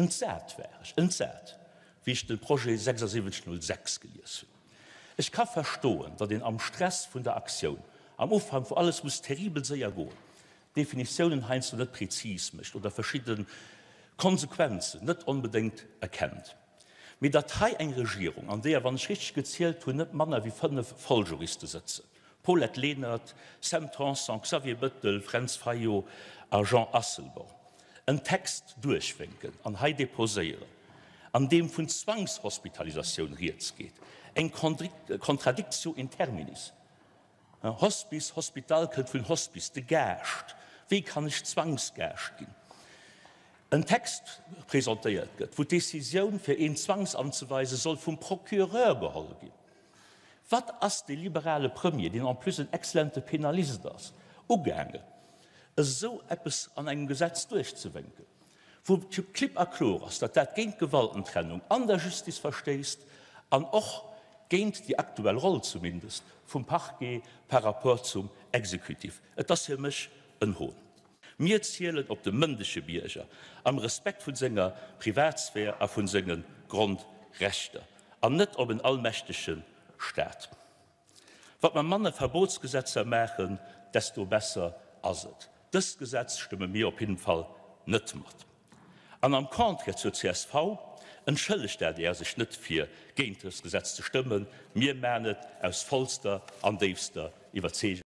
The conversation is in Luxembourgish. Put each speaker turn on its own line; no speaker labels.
Entsat war ech, entsat, wéi ech de Projet 7606 gelies hunn. Ech ka verstoen, datt een am Stress vun der Aktioun, am Ufank, wou alles muss terribel séier goen, Definitiounen heiansdo net prezis mécht oder verschidde Konsequenzen net onbedéngt erkennt. Mee datt hei eng Regierung, an deeër, wann ech richteg gezielt hunn, net manner wéi 5 Volljuriste sëtzen, Paulette Lenert, Sam Tanson, Xavier Bettel, Fränz Fayot a Jean Asselborn, en Text duerchwénken an hei deposéieren, an deem vun Zwangshospitalisatioun rieds geet, eng Contradictio in terminis. Hospice, Hospital kënnt vun Hospice, de Gaascht. Wéi kann ech Zwangsgaascht ginn? En Text presentéiert gëtt, wou d'Decisioun fir een zwangsanzeweisen soll vum Procureur geholl ginn. Wat ass dee liberale Premier, deen en plus en excellente Penalist ass, ugaangen, esou eppes an engem Gesetz duerchzewénken, wou klipp a kloer ass, datt dat géint d'Gewaltentrennung an der Justice verstéisst an och géint déi aktuell Roll zumindest vum Parquet par rapport zum Executif? Et ass fir mech en Hohn. Mir zielen op de mëndege Bierger, am Respekt vun senger Privatsphär a vun senge Grondrechter, an net op en allmächtege Staat. Wat mer manner Verbotsgesetzer maachen, desto besser ass et. Dëst Gesetz stëmme mir op jidden Fall net mat. An am Contraire zur csv entschëllegt d'ADR sech net fir géint dëst Gesetz ze stëmmen. Mir maan et aus vollster an déifster Iwwerzeegung.